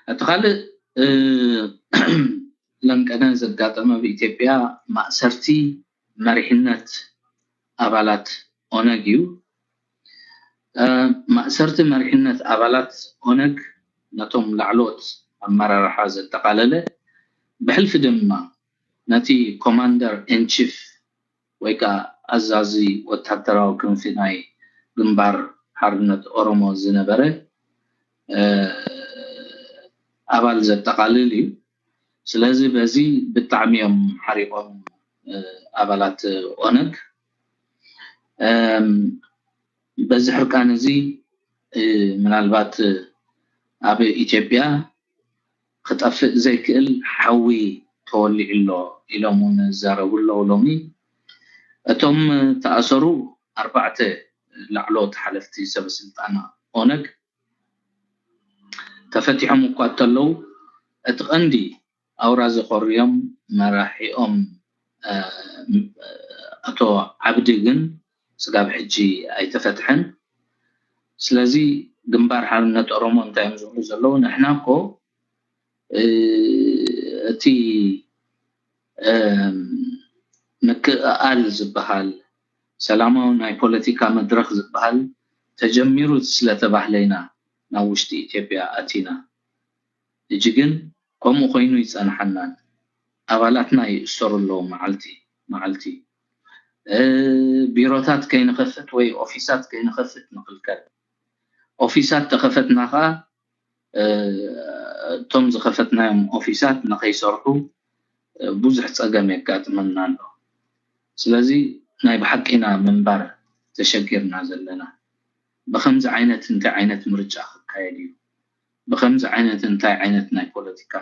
እቲ ካልእ ለንቀነ ዘጋጠመ ብኢትዮጵያ ማእሰርቲ መሪሕነት ኣባላት ኦነግ እዩ። ማእሰርቲ መሪሕነት ኣባላት ኦነግ ነቶም ላዕሎት ኣመራርሓ ዘጠቓለለ፣ ብሕልፊ ድማ ነቲ ኮማንደር ኢንቺፍ ወይ ከዓ ኣዛዚ ወታደራዊ ክንፊ ናይ ግንባር ሓርነት ኦሮሞ ዝነበረ ኣባል ዘጠቓልል እዩ። ስለዚ በዚ ብጣዕሚ እዮም ሓሪቆም ኣባላት ኦነግ። በዚ ሕርቃን እዚ ምናልባት ኣብ ኢትዮጵያ ክጠፍእ ዘይክእል ሓዊ ተወሊዑ ኣሎ ኢሎም እውን ዝዛረቡ ኣለዉ። ሎሚ እቶም ተኣሰሩ ኣርባዕተ ላዕሎት ሓለፍቲ ሰበስልጣን ኦነግ ተፈቲሖም እኳ እንተለዉ፣ እቲ ቀንዲ ኣውራ ዘኾርዮም መራሒኦም ኣቶ ዓብዲ ግን ስጋብ ሕጂ ኣይተፈትሐን። ስለዚ ግንባር ሓርነት ኦሮሞ እንታይ እዮም ዝብሉ ዘለዉ? ንሕና እኮ እቲ ምክእኣል ዝበሃል፣ ሰላማዊ ናይ ፖለቲካ መድረኽ ዝበሃል ተጀሚሩ ስለተባህለ ኢና ናብ ውሽጢ ኢትዮጵያ ኣቲና። ሕጂ ግን ከምኡ ኮይኑ ይጸንሓናን፣ ኣባላትና ይእሰሩ ኣለዉ መዓልቲ መዓልቲ። ቢሮታት ከይንኸፍት ወይ ኦፊሳት ከይንኸፍት ንኽልከል። ኦፊሳት ተኸፈትና ኸኣ እቶም ዝኸፈትናዮም ኦፊሳት ንኸይሰርሑ ብዙሕ ጸገም የጋጥመና ኣሎ። ስለዚ ናይ ብሓቂና ምንባር ተሸጊርና ዘለና። ብኸምዚ ዓይነት እንታይ ዓይነት ምርጫ ክካየድ እዩ? ብኸምዚ ዓይነት እንታይ ዓይነት ናይ ፖለቲካ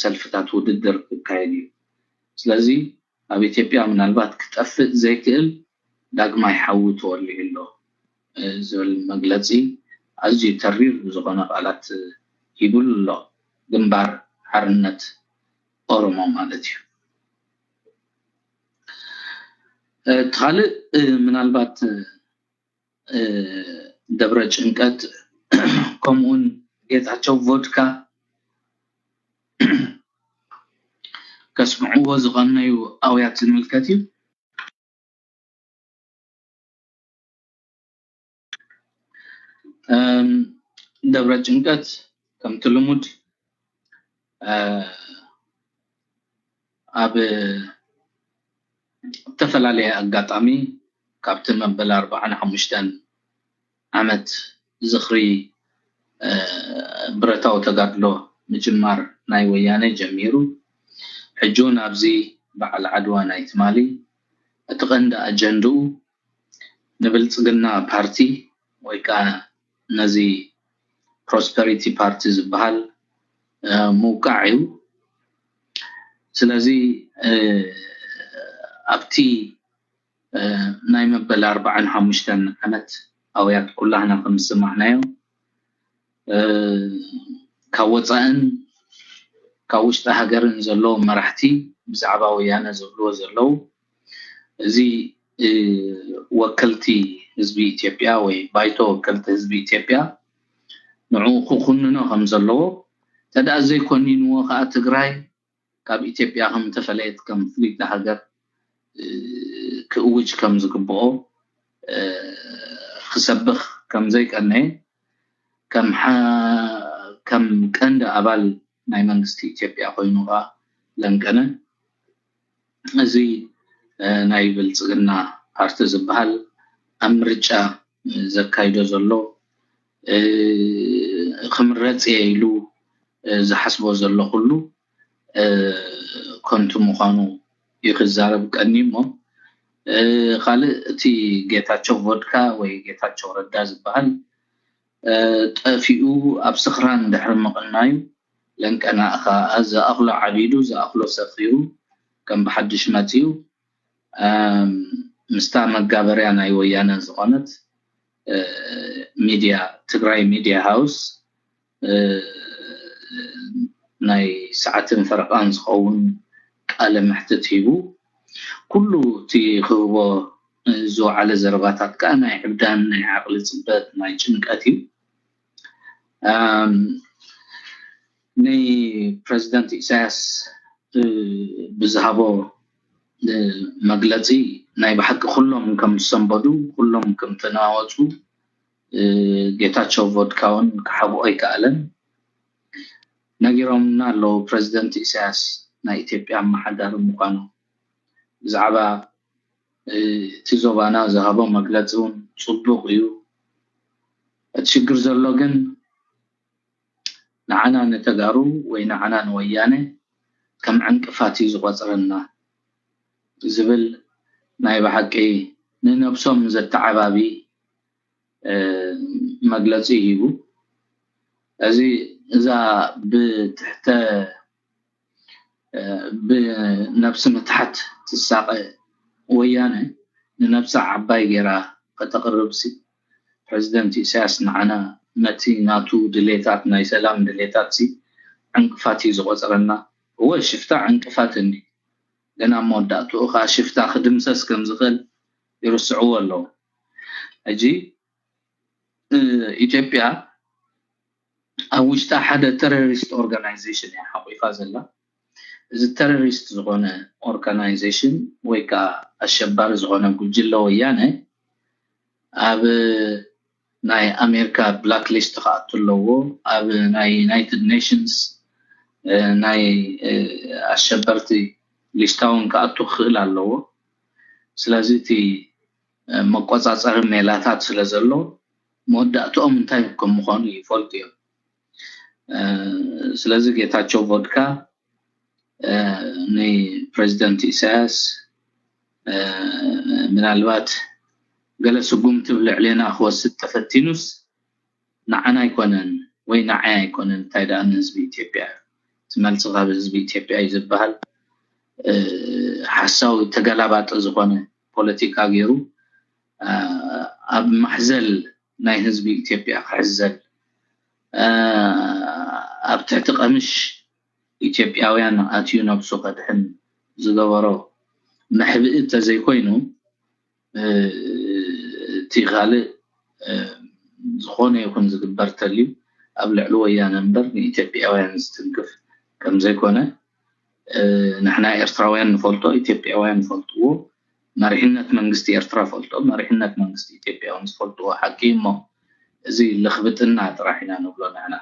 ሰልፍታት ውድድር ክካየድ እዩ? ስለዚ ኣብ ኢትዮጵያ ምናልባት ክጠፍእ ዘይክእል ዳግማይ ሓዊ ተወሊዑ ኣሎ ዝብል መግለፂ ኣዝዩ ተሪር ዝኾነ ቃላት ሂቡሉ ኣሎ ግንባር ሓርነት ኦሮሞ ማለት እዩ። እቲ ካልእ ምናልባት ደብረ ጭንቀት ከምኡውን ጌታቸው ቮድካ ከስምዕዎ ዝቐነዩ ኣውያት ዝምልከት እዩ። ደብረ ጭንቀት ከምቲ ልሙድ ኣብ ዝተፈላለየ ኣጋጣሚ ካብቲ መበል ኣርባዓን ሓሙሽተን ዓመት ዝኽሪ ብረታዊ ተጋድሎ ምጅማር ናይ ወያነ ጀሚሩ ሕጂ እውን ኣብዚ በዓል ዓድዋ ናይ ትማሊ እቲ ቀንዲ ኣጀንድኡ ንብልፅግና ፓርቲ ወይ ከዓ ነዚ ፕሮስፐሪቲ ፓርቲ ዝበሃል ምውቃዕ እዩ። ስለዚ ኣብቲ ናይ መበል ኣርባዓን ሓሙሽተን ዓመት ኣውያት ኩላህና ከም ዝሰማዕናዮ ካብ ወፃእን ካብ ውሽጢ ሃገርን ዘለዉ መራሕቲ ብዛዕባ ወያነ ዝብልዎ ዘለዉ እዚ ወከልቲ ህዝቢ ኢትዮጵያ ወይ ባይቶ ወከልቲ ህዝቢ ኢትዮጵያ ንዕኡ ክኹንኖ ከም ዘለዎ፣ ተደኣ ዘይኮኒንዎ ከዓ ትግራይ ካብ ኢትዮጵያ ከም ተፈለየት ከም ፍልይቲ ሃገር ክእውጅ ከም ዝግብኦ ክሰብኽ ከም ዘይቀነየ ከም ከም ቀንዲ ኣባል ናይ መንግስቲ ኢትዮጵያ ኮይኑ ከዓ ለንቀነ እዚ ናይ ብልፅግና ፓርቲ ዝበሃል ኣብ ምርጫ ዘካይዶ ዘሎ ክምረፅ እየ ኢሉ ዝሓስቦ ዘሎ ኩሉ ከንቱ ምዃኑ እዩ ክዛረብ ቀኒ እሞ ካልእ እቲ ጌታቸው ቮድካ ወይ ጌታቸው ረዳ ዝበሃል ጠፊኡ ኣብ ስኽራን ድሕሪ ምቕናዩ ለንቀና እኻ ዝኣኽሎ ዓቢዱ ዝኣኽሎ ሰኺሩ ከም ብሓድሽ መፂኡ ምስታ መጋበርያ ናይ ወያነ ዝኾነት ሚድያ ትግራይ ሚድያ ሃውስ ናይ ሰዓትን ፈረቃን ዝኸውን ቃለ መሕትት ሂቡ ኩሉ እቲ ክህቦ ዝወዓለ ዘረባታት ከዓ ናይ ዕብዳን ናይ ዓቕሊ ፅበት ናይ ጭንቀት እዩ። ንፕረዚደንት ኢሳያስ ብዝሃቦ መግለፂ ናይ ብሓቂ ኩሎም ከም ዝሰንበዱ፣ ኩሎም ከም ተናወፁ፣ ጌታቸው ቮድካ እውን ክሓብኦ ኣይከኣለን። ነጊሮምና ኣለዉ ፕረዚደንት ኢሳያስ ናይ ኢትዮጵያ ኣመሓዳሪ ምዃኑ። ብዛዕባ እቲ ዞባና ዝሃቦ መግለፂ እውን ፅቡቕ እዩ። እቲ ሽግር ዘሎ ግን ንዓና ንተጋሩ ወይ ንዓና ንወያነ ከም ዕንቅፋት እዩ ዝቆፅረና ዝብል ናይ ብሓቂ ንነብሶም ዘተዓባቢ መግለፂ ሂቡ። እዚ እዛ ብትሕተ ብነብሲ ምትሓት ትሳቐ ወያነ ንነብሳ ዓባይ ገይራ ከተቕርብሲ ፕረዚደንት ኢሳያስ ንዓና ነቲ ናቱ ድሌታት ናይ ሰላም ድሌታትሲ ዕንቅፋት እዩ ዝቆፅረና። እወ ሽፍታ ዕንቅፋት እንዲ ገና መወዳእትኡ ከዓ ሽፍታ ክድምሰስ ከም ዝኽእል ይርስዕዎ ኣለዉ። ሕጂ ኢትዮጵያ ኣብ ውሽጣ ሓደ ተሮሪስት ኦርጋናይዜሽን እያ ሓቂፋ ዘላ። እዚ ተሮሪስት ዝኾነ ኦርጋናይዜሽን ወይ ከዓ ኣሸባሪ ዝኾነ ጉጅለ ወያነ ኣብ ናይ ኣሜሪካ ብላክ ሊስት ክኣቱ ኣለዎ። ኣብ ናይ ዩናይትድ ኔሽንስ ናይ ኣሸበርቲ ሊስታ እውን ክኣቱ ክኽእል ኣለዎ። ስለዚ እቲ መቆፃፀሪ ሜላታት ስለ ዘሎ መወዳእትኦም እንታይ ከም ምዃኑ ይፈልጡ እዮም። ስለዚ ጌታቸው ቮድካ ንፕረዚደንት ኢሳያስ ምናልባት ገለ ስጉምቲ ብልዕሌና ክወስድ ተፈቲኑስ ንዓና ኣይኮነን ወይ ንዓይ ኣይኮነን፣ እንታይ ደኣ ንህዝቢ ኢትዮጵያ እዩ። እቲ መልሲ ካብ ህዝቢ ኢትዮጵያ እዩ ዝበሃል ሓሳዊ ተገላባጢ ዝኾነ ፖለቲካ ገይሩ ኣብ ማሕዘል ናይ ህዝቢ ኢትዮጵያ ክሕዘል ኣብ ትሕቲ ቀምሽ ኢትዮጵያውያን ኣትዩ ነብሱ ከድሕን ዝገበሮ መሕብኢ እንተዘይኮይኑ እቲ ካልእ ዝኾነ ይኹን ዝግበር ተልዩ ኣብ ልዕሊ ወያነ እምበር ንኢትዮጵያውያን ዝትንክፍ ከምዘይኮነ ንሕና ኤርትራውያን ንፈልጦ፣ ኢትዮጵያውያን ንፈልጥዎ፣ መሪሕነት መንግስቲ ኤርትራ ፈልጦ፣ መሪሕነት መንግስቲ ኢትዮጵያ እውን ዝፈልጥዎ ሓቂ እሞ እዚ ልኽብጥና ጥራሕ ኢና ንብሎ ንሕና።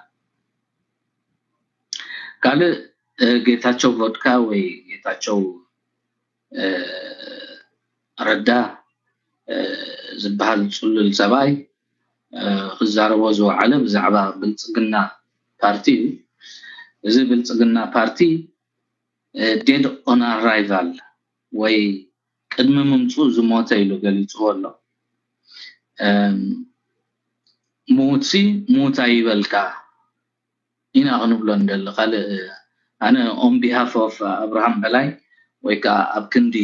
ካልእ ጌታቸው ቮድካ ወይ ጌታቸው ረዳ ዝበሃል ጽሉል ሰብኣይ ክዛረቦ ዝወዓለ ብዛዕባ ብልጽግና ፓርቲ እዩ። እዚ ብልጽግና ፓርቲ dead on arrival ወይ ቅድሚ ምምፅኡ ዝሞተ ኢሉ ገሊፅዎ ኣሎ። ምውትሲ ምውት ኣይበልካ ኢና ክንብሎ እንደሊ። ካልእ ኣነ on behalf of ኣብርሃም በላይ ወይ ከዓ ኣብ ክንዲ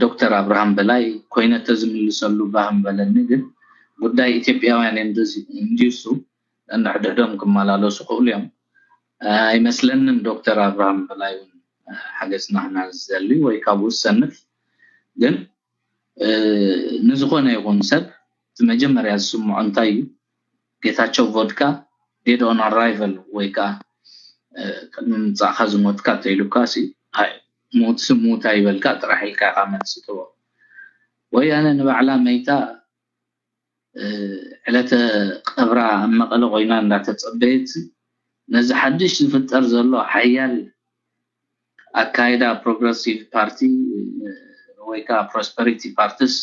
ዶክተር ኣብርሃም በላይ ኮይነ ተዝምልሰሉ ባህም በለኒ። ግን ጉዳይ ኢትዮጵያውያን እንዲሱ ነንሕድሕዶም ክመላለሱ ክእሉ እዮም። ኣይመስለንን ዶክተር ኣብርሃም በላይ እውን ሓገዝና ክና ዝደሊ ወይ ካብኡ ዝሰንፍ። ግን ንዝኾነ ይኹን ሰብ እቲ መጀመርያ ዝስምዖ እንታይ እዩ? ጌታቸው ቮድካ dead on arrival ወይ ከዓ ቅድሚ ምምፃእካ ዝሞትካ እንተኢሉካ ሲ ሙት ስሙት ኣይበልካ ጥራሕ ኢልካ ኢካ መልሲ ትቦ። ወያነ ንባዕላ መይታ ዕለተ ቀብራ ኣብ መቐለ ኮይና እንዳተፀበየት ነዚ ሓድሽ ዝፍጠር ዘሎ ሓያል ኣካይዳ ፕሮግረሲቭ ፓርቲ ወይ ከዓ ፕሮስፐሪቲ ፓርቲስ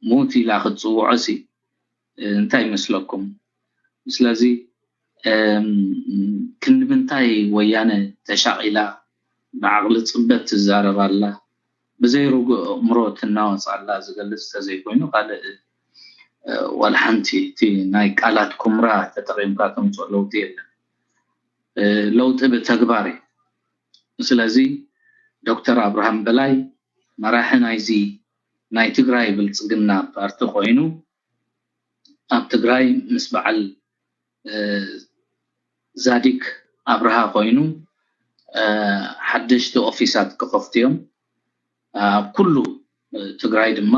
ሙት ኢላ ክትፅውዖ ሲ እንታይ ይመስለኩም? ስለዚ ክንዲ ምንታይ ወያነ ተሻቒላ ብዓቕሊ ፅበት ትዛረብ ኣላ? ብዘይ ርጉእ ኣእምሮ ትናወፅ ኣላ ዝገልፅ ተዘይኮይኑ ካልእ ዋላ ሓንቲ እቲ ናይ ቃላት ኩምራ ተጠቒምካ ተምፅኦ ለውጢ የለን። ለውጢ ብተግባር እዩ። ስለዚ ዶክተር ኣብርሃም በላይ መራሒ ናይዚ ናይ ትግራይ ብልፅግና ፓርቲ ኮይኑ ኣብ ትግራይ ምስ በዓል ዛዲግ ኣብርሃ ኮይኑ ሓደሽቲ ኦፊሳት ክኸፍቱ እዮም። ኣብ ኩሉ ትግራይ ድማ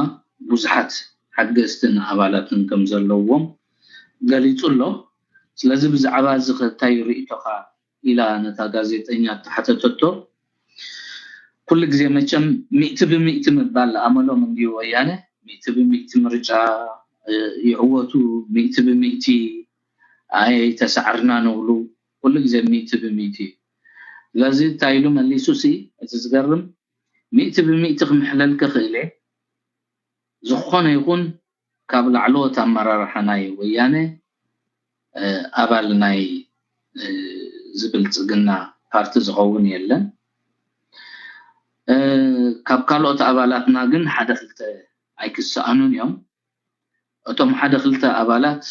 ብዙሓት ሓገዝትን ኣባላትን ከም ዘለዎም ገሊፁ ኣሎ። ስለዚ ብዛዕባ እዚ እንታይ ርእይቶኻ ኢላ ነታ ጋዜጠኛ እተሓተተቶ፣ ኩሉ ግዜ መቸም ሚእቲ ብሚእቲ ምባል ኣመሎም እንድዩ ወያነ። ሚእቲ ብሚእቲ ምርጫ ይዕወቱ፣ ሚእቲ ብሚእቲ ኣይተሳዕርና ንብሉ፣ ኩሉ ግዜ ሚእቲ ብሚእቲ እዩ። ስለዚ እንታይ ኢሉ መሊሱ ሲ እቲ ዝገርም፣ ሚእቲ ብሚእቲ ክምሕለል ክኽእል እየ፣ ዝኾነ ይኹን ካብ ላዕለዎት ኣመራርሓ ናይ ወያነ ኣባል ናይ ዝብልፅግና ፓርቲ ዝኸውን የለን። ካብ ካልኦት ኣባላትና ግን ሓደ ክልተ ኣይክሰኣኑን እዮም። እቶም ሓደ ክልተ ኣባላት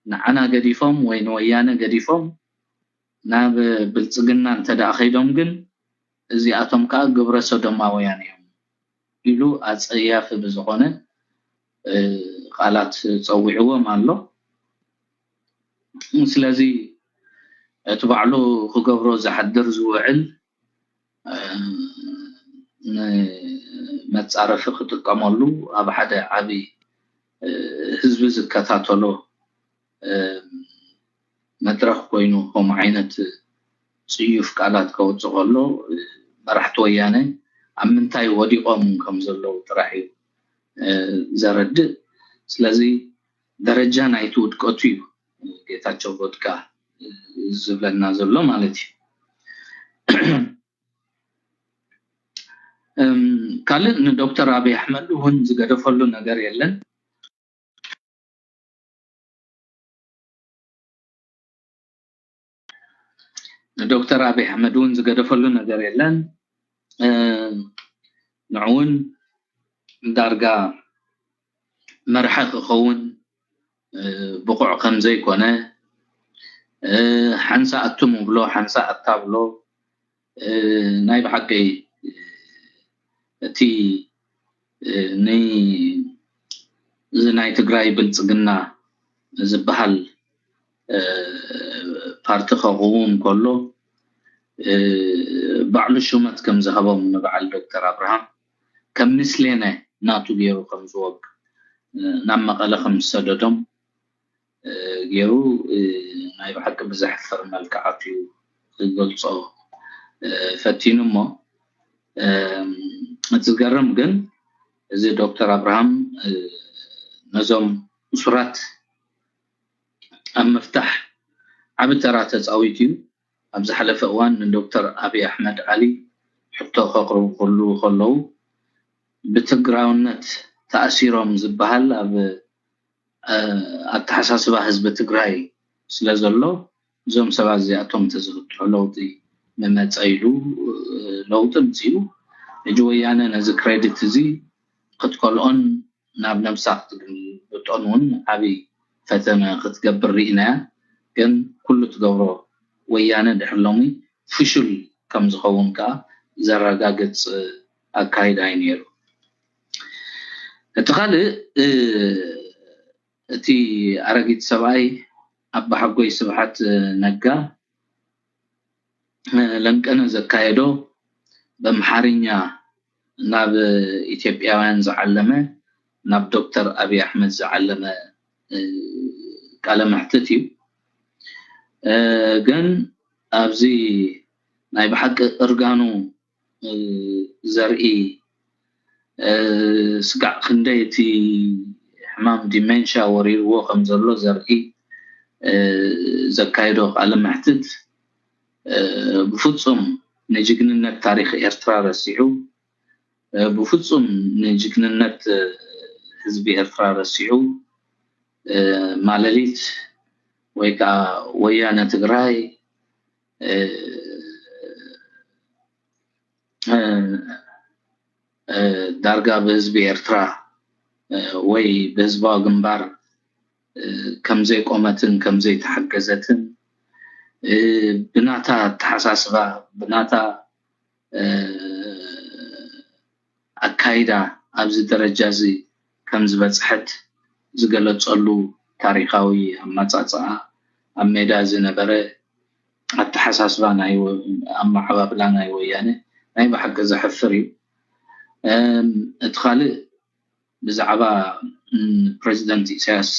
ንዓና ገዲፎም ወይ ንወያነ ገዲፎም ናብ ብልፅግና እንተደኣ ከይዶም ግን እዚኣቶም ከዓ ግብረ ሰዶማውያን እዮም ኢሉ ኣፀያፊ ብዝኾነ ቃላት ፀዊዕዎም ኣሎ። ስለዚ እቲ ባዕሉ ክገብሮ ዝሓድር ዝውዕል ንመፃረፊ ክጥቀመሉ ኣብ ሓደ ዓብዪ ህዝቢ ዝከታተሎ መድረኽ ኮይኑ ከምኡ ዓይነት ፅዩፍ ቃላት ከውፅእ ከሎ መራሕቲ ወያነ ኣብ ምንታይ ወዲቖም ከም ዘለዉ ጥራሕ እዩ ዘረድእ። ስለዚ ደረጃ ናይቲ ውድቀቱ እዩ ጌታቸው vodka ዝብለና ዘሎ ማለት እዩ። ካልእ ንዶክተር ኣብይ ኣሕመድ እውን ዝገደፈሉ ነገር የለን። ንዶክተር ኣብይ ኣሕመድ እውን ዝገደፈሉ ነገር የለን። ንዕውን ዳርጋ መርሒ ክኸውን ብቑዕ ከም ዘይኮነ፣ ሓንሳ ኣቱ ምብሎ ሓንሳ ኣታ ብሎ፣ ናይ ብሓቂ እቲ ንዚ ናይ ትግራይ ብልፅግና ዝበሃል ፓርቲ ከቕውም ከሎ ባዕሉ ሹመት ከም ዝሃቦም ንበዓል ዶክተር ኣብርሃም ከም ምስሌነ ናቱ ገይሩ ከም ዝወግ ናብ መቐለ ከም ዝሰደዶም ገይሩ ናይ ብሓቂ ብዘሕፍር መልክዓት እዩ ክገልፆ ፈቲኑ። እሞ እቲ ዝገርም ግን እዚ ዶክተር ኣብርሃም ነዞም እሱራት ኣብ ምፍታሕ ዓቢ ተራ ተፃዊቱ እዩ። ኣብ ዝሓለፈ እዋን ንዶክተር ኣብይ ኣሕመድ ዓሊ ሕቶ ከቕርቡ ከለዉ ብትግራውነት ተኣሲሮም ዝበሃል ኣብ ኣተሓሳስባ ህዝቢ ትግራይ ስለ ዘሎ እዞም ሰባት እዚኣቶም ተዝፍትሑ ለውጢ ምመፀ ኢሉ ለውጢ ምፅኡ። ሕጂ ወያነ ነዚ ክሬዲት እዚ ክትከልኦን ናብ ነብሳ ክትግልብጦን እውን ዓብዪ ፈተነ ክትገብር ርኢናያ። ግን ኩሉ ትገብሮ ወያነ ድሕር ሎሚ ፍሹል ከም ዝኸውን ከዓ ዘረጋግፅ ኣካይዳ እዩ ነይሩ። እቲ ካልእ እቲ ኣረጊት ሰብኣይ ኣባሓጎይ ስብሓት ነጋ ለንቀነ ዘካየዶ በምሓርኛ ናብ ኢትዮጵያውያን ዝዓለመ ናብ ዶክተር ኣብይ ኣሕመድ ዝዓለመ ቃለ መሕትት እዩ። ግን ኣብዚ ናይ ብሓቂ እርጋኑ ዘርኢ ስጋዕ ክንደይ እቲ ሕማም ዲሜንሻ ወሪርዎ ከም ዘሎ ዘርኢ ዘካየዶ ቃለ መሕትት ብፍፁም ንጅግንነት ታሪክ ኤርትራ ረሲዑ፣ ብፍፁም ንጅግንነት ህዝቢ ኤርትራ ረሲዑ ማለሊት ወይ ከዓ ወያነ ትግራይ ዳርጋ ብህዝቢ ኤርትራ ወይ ብህዝባዊ ግንባር ከምዘይቆመትን ከምዘይተሓገዘትን ብናታ ኣተሓሳስባ ብናታ ኣካይዳ ኣብዚ ደረጃ እዚ ከም ዝበፅሐት ዝገለፀሉ ታሪካዊ ኣመፃፅኣ ኣብ ሜዳ ዝነበረ ኣተሓሳስባ ናይ ኣመዓባብላ ናይ ወያነ ናይ ብሓቂ ዘሕፍር እዩ። እቲ ካልእ ብዛዕባ ፕሬዚደንት ኢሳያስ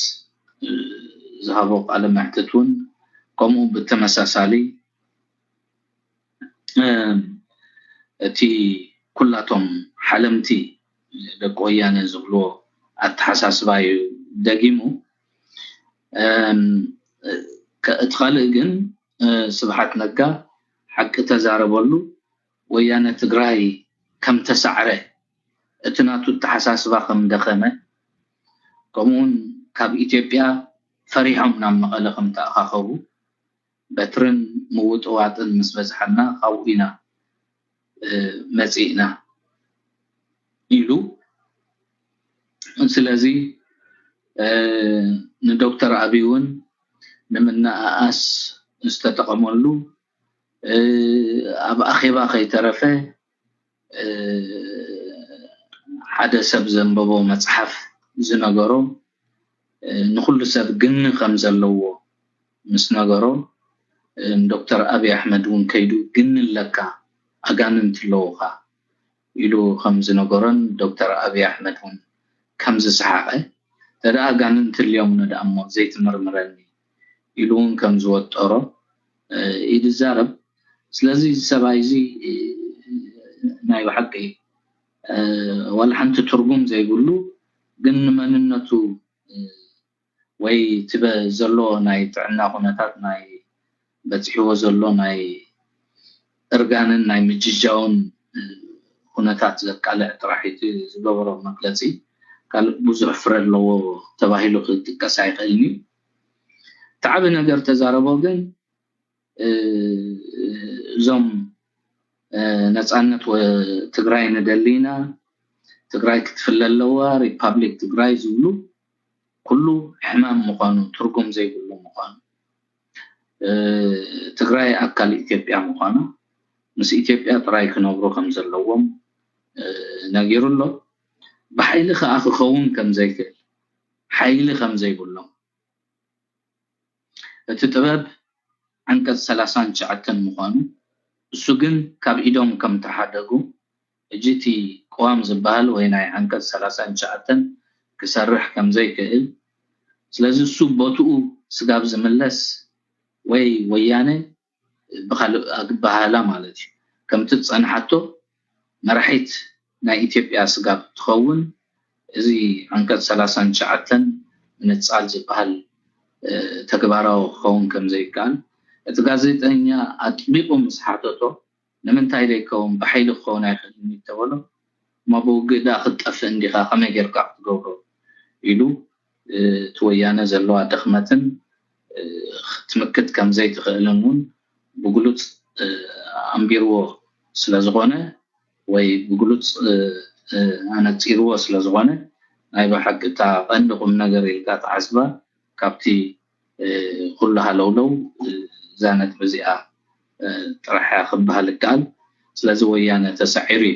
ዝሃቦ ቃለ መሕትት እውን ከምኡ ብተመሳሳሊ እቲ ኩላቶም ሓለምቲ ደቂ ወያነ ዝብልዎ ኣተሓሳስባ እዩ ደጊሙ። እቲ ካልእ ግን ስብሓት ነጋ ሓቂ ተዛረበሉ፣ ወያነ ትግራይ ከም ተሳዕረ፣ እቲ ናቱ ኣተሓሳስባ ከም ደኸመ፣ ከምኡውን ካብ ኢትዮጵያ ፈሪሖም ናብ መቐለ ከም ተኣኻኸቡ፣ በትርን ምውጥዋጥን ምስ በዝሓና ካብኡ ኢና መፂእና ኢሉ። ስለዚ ንዶክተር ኣቢይ እውን ንምንኣኣስ ዝተጠቐመሉ፣ ኣብ ኣኼባ ከይተረፈ ሓደ ሰብ ዘንበቦ መፅሓፍ ዝነገሮ፣ ንኩሉ ሰብ ግኒ ከም ዘለዎ ምስ ነገሮ፣ ንዶክተር ኣብይ ኣሕመድ እውን ከይዱ ግኒ ኣለካ፣ ኣጋንንቲ ኣለውኻ ኢሉ ከም ዝነገሮን ዶክተር ኣብይ ኣሕመድ እውን ከም ዝሰሓቐ፣ ተደኣ ኣጋንንቲ ኣልዮም ነደኣ እሞ ዘይትምርምረኒ ኢሉ እውን ከም ዝወጠሮ እዩ ዝዛረብ። ስለዚ እዚ ሰብኣይ እዚ ናይ ብሓቂ ዋላ ሓንቲ ትርጉም ዘይብሉ፣ ግን ንመንነቱ ወይ እቲ ዘሎ ናይ ጥዕና ኩነታት፣ ናይ በፂሕዎ ዘሎ ናይ እርጋንን ናይ ምጅጃውን ኩነታት ዘቃልዕ ጥራሕ እቲ ዝገበሮ መግለፂ፣ ካልእ ብዙሕ ፍረ ኣለዎ ተባሂሉ ክጥቀስ ኣይኽእልን እዩ። እቲ ዓቢ ነገር ተዛረቦ ግን እዞም ነፃነት ትግራይ ንደሊ ኢና፣ ትግራይ ክትፍለ ኣለዋ፣ ሪፓብሊክ ትግራይ ዝብሉ ኩሉ ሕማም ምዃኑ፣ ትርጉም ዘይብሉ ምዃኑ፣ ትግራይ ኣካል ኢትዮጵያ ምዃኑ፣ ምስ ኢትዮጵያ ጥራይ ክነብሩ ከም ዘለዎም ነጊሩ ኣሎ። ብሓይሊ ከዓ ክኸውን ከም ዘይክእል፣ ሓይሊ ከም ዘይብሎም፣ እቲ ጥበብ ዓንቀፅ ሰላሳን ትሽዓተን ምዃኑ፣ እሱ ግን ካብ ኢዶም ከም ተሓደጉ፣ ሕጂ እቲ ቅዋም ዝበሃል ወይ ናይ ዓንቀፅ ሰላሳን ትሽዓተን ክሰርሕ ከም ዘይክእል፣ ስለዚ እሱ ቦትኡ ስጋብ ዝምለስ ወይ ወያነ ብኻልእ ኣበሃህላ ማለት እዩ፣ ከምቲ ዝፀንሓቶ መራሒት ናይ ኢትዮጵያ ስጋብ ትኸውን፣ እዚ ዓንቀፅ ሰላሳን ትሽዓተን ምንፃል ዝበሃል ተግባራዊ ክኸውን ከም ዘይከኣል እቲ ጋዜጠኛ ኣጥቢቑ ምስ ሓተቶ፣ ንምንታይ ዘይከውን፣ ብሓይሊ ክኸውን ኣይኽእልን እዩ ተበሎ። እሞ ብውግእ ደኣ ክትጠፍእ እንዲኻ፣ ከመይ ጌርካ ክትገብሮ ኢሉ እቲ ወያነ ዘለዋ ድኽመትን ክትምክት ከም ዘይትኽእልን እውን ብግሉፅ ኣንቢርዎ ስለ ዝኾነ ወይ ብግሉፅ ኣነፂርዎ ስለ ዝኾነ፣ ናይ ብሓቂ እታ ቀንዲ ቁም ነገር ኢልካ ትሓስባ ካብቲ ኩሉ ሃለውለው እዛ ነጥቢ እዚኣ ጥራሕ እያ ክበሃል ይከኣል። ስለዚ ወያነ ተሳዒሩ እዩ።